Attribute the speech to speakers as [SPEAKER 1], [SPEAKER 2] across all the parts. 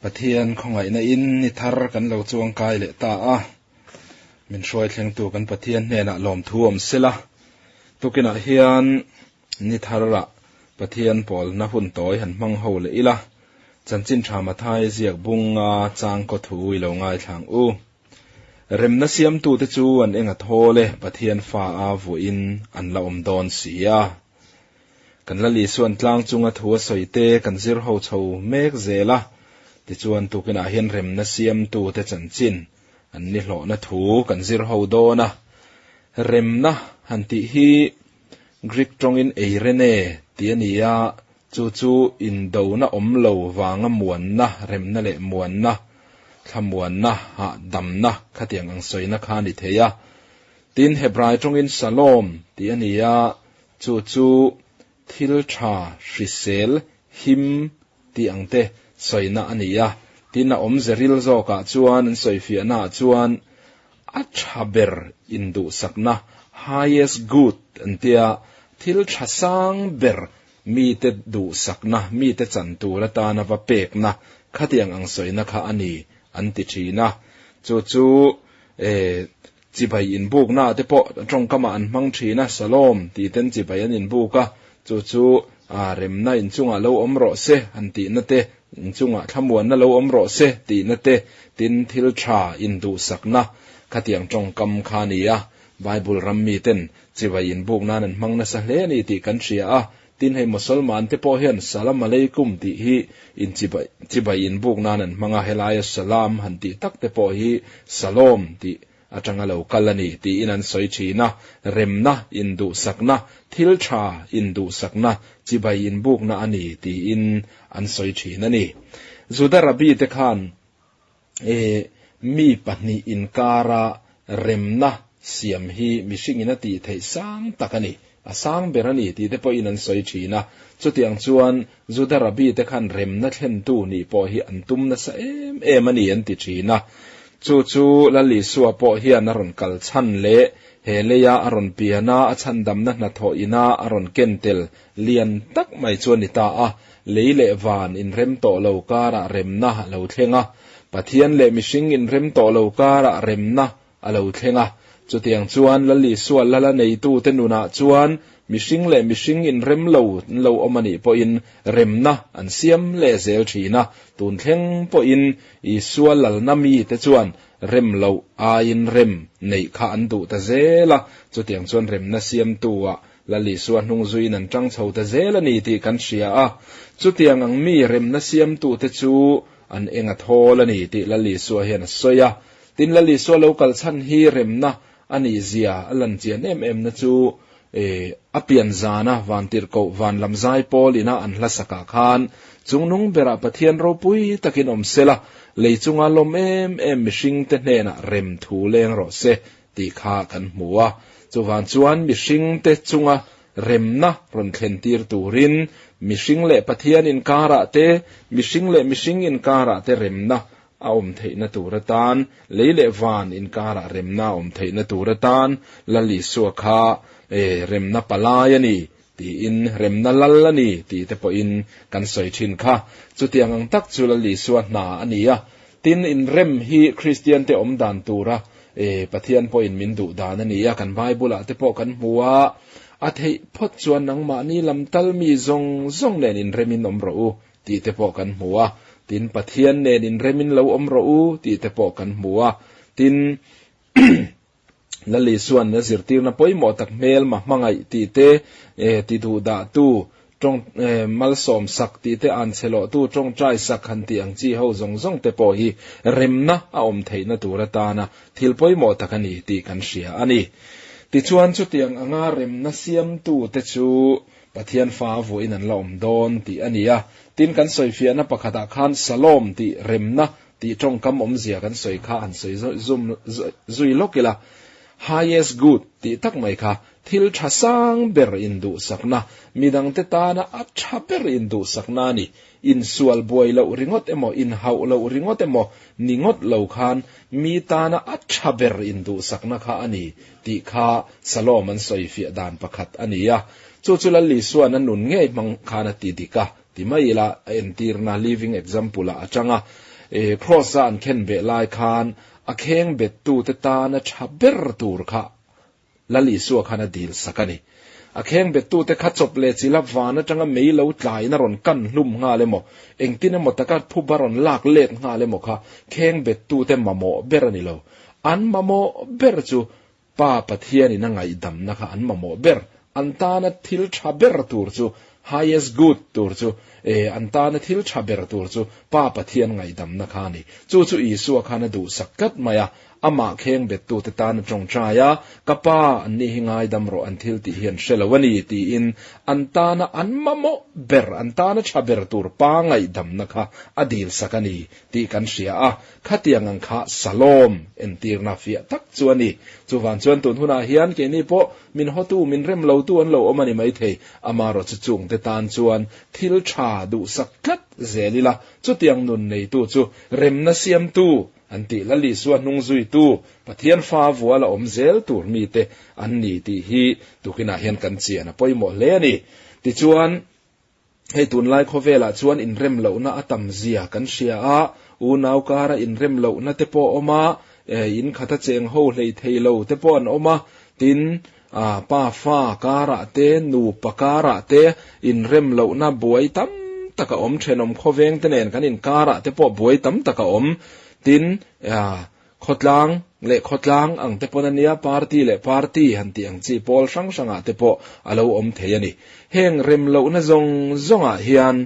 [SPEAKER 1] Pathian khawngaihna in ni thar kan lo chuang kai leh ta a, min hruai thlengtu kan Pathian hnenah lawmthu awm sela, tukinah hian ni tharah Pathian pawlna hun tawi han hmang ho leh ila, Chanchin Tha Mathai ziak bunga changkaw thu i lo ngaithla ang u. Remna siamtute chu an enga thawl e, Pathian fa a vuahin an la awm dawn si a. Kan Lal Isuan tlang chunga thu a sawi te kan zir ho chho mek zel a, tichuan tukinah hian remna siamtute chanchin an ni hlawhna thu kan zir ho dawn a. Remna han tih hi Greek tawngin eirene tih a ni a, chu chu indona awm lo vanga muanna, remna leh muanna, thlamuanna, hahdamna khatiang ang sawina kha a ni thei a. Tin, Hebrai tawngin shalom tih a ni a, chu chu thil tha, hrisel, him tih ang te sawina a ni a. Tin, a awmze ril zawkah chuan an sawifiahnaah chuan a tha ber induhsakna, highest good, an tia, thil tha sang ber mite duhsakna, mite chan tur atana va pekna khatiang ang sawina kha a ni an ti thin a. Chu chu Chibai inbuknaah te pawh tawngkamah an hmang thin a, Shalom tih ten chibai an inbuk a, chu chu remna inchungah lo awm rawh se han tihna te, inchungah thlamuanna lo awm rawh se tihna te, tin thil tha induhsakna khatiang tawngkam kha a ni a. Bible ram miten chibai inbuk nan an hmang nasa hle a ni tih kan hria a, Tin, hei Mosolman te pawh hian Salam Aleikum tih hi in chibai chibai inbuk nan an hmang a, helaia Salam han tih tak te pawh hi Salom tih atanga lo kal a ni tiin an sawi thin a, remna, induhsakna, thil tha induhsakna, chibai inbukna a ni tiin an sawi thin a ni. Juda Rabbi te khan e mi pahnih inkara remna siam hi mihringin a tih theih sang tak a ni, a sang ber a ni tih te pawhin an sawi thin a. Chutiang chuan Juda Rabbi te khan remna thlentu nih pawh hi an tum nasa em em a ni an ti thin a. Chu chu Lal Isua pawh hian a rawn kal chhan leh he leia a rawn pian a, a chhandamna hnathawh ina a rawn ken tel lian tak mai chu a ni ta a. Lei leh van inrem tawh lo karah remna a lo thleng a, Pathian leh mihring inrem tawh lo karah remna a lo thleng a. Chutiang chuan Lal Isua lala neitute nunah chuan mihring leh mihring inrem lo an lo awm a nih pawhin remna an siam leh zel thin a. Tun thleng pawhin Isua lalna mite chuan rem loh aiin rem neih kha an duh ta zel a, chutiang chuan remna siamtu-ah Lal Isua hnung zuiin an ṭang chho ta zel a ni tih kan hria a. Chutiang ang mi remna siamtute chu an eng a thawl a ni tih Lal Isua hian a sawi a. Tin, Lal Isua lo kal chhan hi remna a nih zia a lan chian em emna chu a pian zana vantirhkoh van lam zai pawl ina an hlasakah khan chungnung berah Pathian ropui takin awm sela, lei chunga lawm em em mihringte hnenah rem thu leng rawh se tih kha kan hmu a. Chuvang chuan mihringte chunga remna rawn thlen tir turin mihring leh Pathian inkarah te, mihring leh mihring inkarah te remna a awm theihna tur atan, lei leh van inkarah remna a awm theihna tur atan Lal Isua kha remna palai a ni tiin remna lal a ni tih te pawhin kan sawi thin kha. Chutiang ang tak chu Lal Isua hna a ni a. Tin, inrem hi Kristiante awm dan tura Pathian pawhin min duh dan a ni a, kan Bible-ah te pawh kan hmu a, A theih phawt chuan nangmahni lam tal mi zawng zawng nen inremin awm rawh u tih te pawh kan hmu a. Tin, Pathian nen inremin lo awm rawh u tih te pawh kan hmu a. Tin, Lal Isuan a zirtirna pawimawh tak hmelma hmangaih tih te, ti duhdahtu, tawng malsawm sak tih te, anchhe lawhtu tawngtai sak han tih ang chi ho zawng zawng te pawh hi remna a awm theihna tur atana thil pawimawh tak a ni tih kan hria a ni. Tichuan chutiang anga remna siamtu te chu Pathian fa vuahin an la awm dawn tih a ni a. Tin, kan sawifiahna pakhatah khan Salom tih remna Tih tawngkam awmzia kan sawi kha han sawi zum zui lawk ila, highest good tih tak mai kha thil tha sang ber induhsakna, midangte tana a tha ber induhsakna a ni. Insual buai loh ringawt emaw, inhauh loh ringawt emaw ni ngawt lo khan mi tana a tha ber induhsakna kha a ni tih kha Salom an sawifiah dan pakhat a ni a. Chu chu Lal Isuan a nun ngei hmang khan a ti dik a. ti mai ila a entirna living example ah a tang a. Kraws a an khen beh lai khan a kheng bettute tana tha ber tur kha Lal Isua khan a dil sak a ni. A kheng bettute kha chawp leh chila van atanga mei lo tlain a rawn kan hlum nghal emaw, engtin emaw taka phuba rawn lak let nghal emaw kha kheng bettute mamawh ber a ni lo. An mamawh ber chu Pa Pathianin a ngaihdamna kha an mamawh ber. An tana thil tha ber tur chu, highest good tur chu, e, an tana thil tha ber tur chu Pa Pathian ngaihdamna kha a ni. Chu chu Isua khan a duhsak tlat mai a. Amah kheng bettute tan a tawngtai a, Ka Pa, anni hi ngaidam rawh, an thil tih hi an hre lo a ni, tiin an tana an mamawh ber, an tana tha ber tur Pa ngaihdamna kha a dilsak a ni tih kan hria a. Khatiang ang kha Salom entirna fiah tak chu a ni. Chuvang chuan tun hunah hian keini pawh min hawtu, min rem lotu an lo awm a ni maithei. Amaherawh chu chungte tan chuan thil tha duhsak tlat zel ila, chutiang nun neitu chu remna siamtu, An tih Lal Isua hnung zuitu Pathian fa vual a awm zel tur mite an ni tih hi tukinah hian kan chian a pawimawh hle a ni. Tichuan, hei tunlai khawvelah chuan inrem lohna a tam zia kan hria a, unau kara inrem lohna te pawh a awm a, in khata cheng ho hlei thei lo te pawh an awm a, tin, pa fa karah te, nupa karah te inrem lohna buai tam tak a awm, thenawm khawveng te nen kan inkarah te pawh buai tam tak a awm, tin, khawtlang leh khawtlang ang te pawn a nia, party leh party han tih ang chi pawl hrang hrangah te pawh a lo awm thei a ni. Heng rem lohna zawng zawngah hian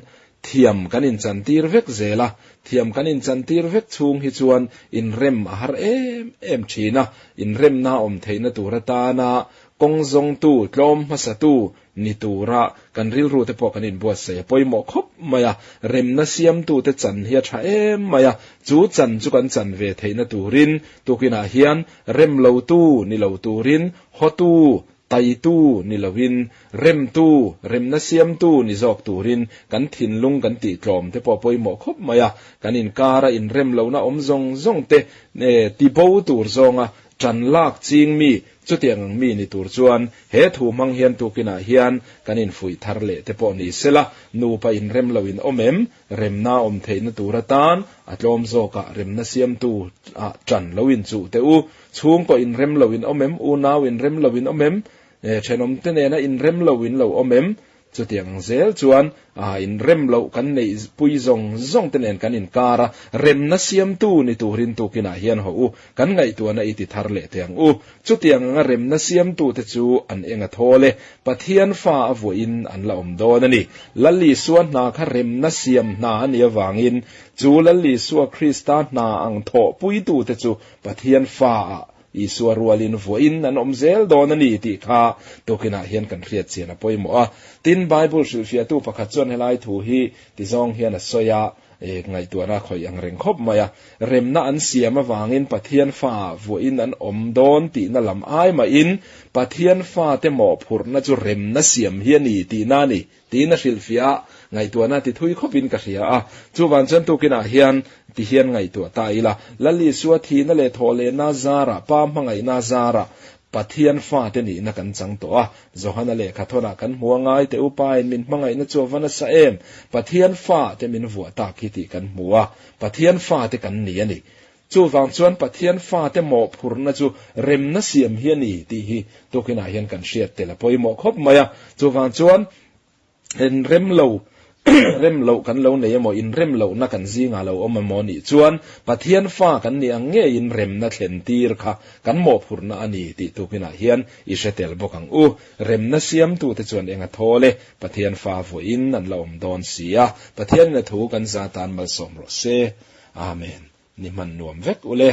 [SPEAKER 1] Thiam kan inchantir vek zel a, thiam kan inchantir vek chhung hi chuan inrem a har em em thin a, inremna awm theihna tur atana kawng zawngtu, tlawm hmasatu ni tura kan rilru te pawh kan inbuatsaih a pawimawh khawp mai a, remna siamtute chan hi a tha em mai a, chu chan chu kan chan ve theihna turin tukinah hian rem lotu ni lo turin hawtu Taitu ni loin, remtu, remna siamtu ni zawk turin kan thinlung kan tih tlawm te pawh a pawimawh khawp mai a, kan inkara inrem lohna awm zawng zawng te tibo tur zawnga tan lak ching mi, chutiang ang mi ni tur chuan he thu hmang hian tukinah hian kan infuih thar leh te pawh ni sela, nupa inrem lo in awm em? Remna awm theihna tur atan a tlawm zawkah remna siamtu ah tan lo inchuh teh u. Chhungkaw inrem lo in awm em? Unau inrem lo in awm em? Thenawmte nena inrem lo in lo awm em? Chutiang ang zel chuan inrem loh kan neih pui zawng zawng te nen kan inkar a, remna siamtu ni turin tukinah hian haw u, kan ngaihtuahna i ti thar leh teh ang u. Chutiang anga remna siamtute chu an eng a thawl e, Pathian fa a vuahin an la awm dawn a ni. Lal Isua hna kha remna siam hna a nih avangin chu Lal Isua Krista hna ang thawhpuitute chu Pathian faah Isua rualin vuahin an awm zel dawn a ni tih kha tukinah hian kan hriat chian a pawimawh a. Tin, Bible hrilhfiahtu pakhat chuan helai thu hi tizawng hian a sawi a, ngaihtuahna a khawih ang reng khawp mai a. Remna an siam avangin Pathian faah vuahin an awm dawn tihna lam ai mahin Pathian fate mawhphurhna chu remna siam hi a ni tihna a ni. Tiin a hrilhfiah a, ngaihtuahna ti thui khawpin ka hria a. Chuvan chuan tukinah hian ti hian ngaihtuah ta ila, Lal Isua thihna leh thawhlehna zarah, Pa hmangaihna zarah Pathian fate nihna kan chang tawh a. Johana lehkha thawnah kan hmu a, Ngai teh u, Pain min hmangaihna chu a va nasa em? Pathian fate min vuah tak hi tih kan hmu a, Pathian fate kan ni a ni. Chuvang chuan Pathian fate mawhphurhna chu remna siam hi a ni tih hi tukinah hian kan hriat tel a pawimawh khawp mai a. Chuvang chuan inrem lo, rem loh kan lo nei emaw, inrem lohna kan zingah lo awm emaw nih chuan Pathian fa kan nih ang ngeiin remna thlen tir kha kan mawhphurhna a ni tih tukinah hian i hre tel bawk ang u. Remna siamtute chuan eng a thawl e, Pathian fa vawiin an la awm dawn si a, Pathianin a thu kan za tan malsawm rawh se. Amen. Ni hman nuam vek ule.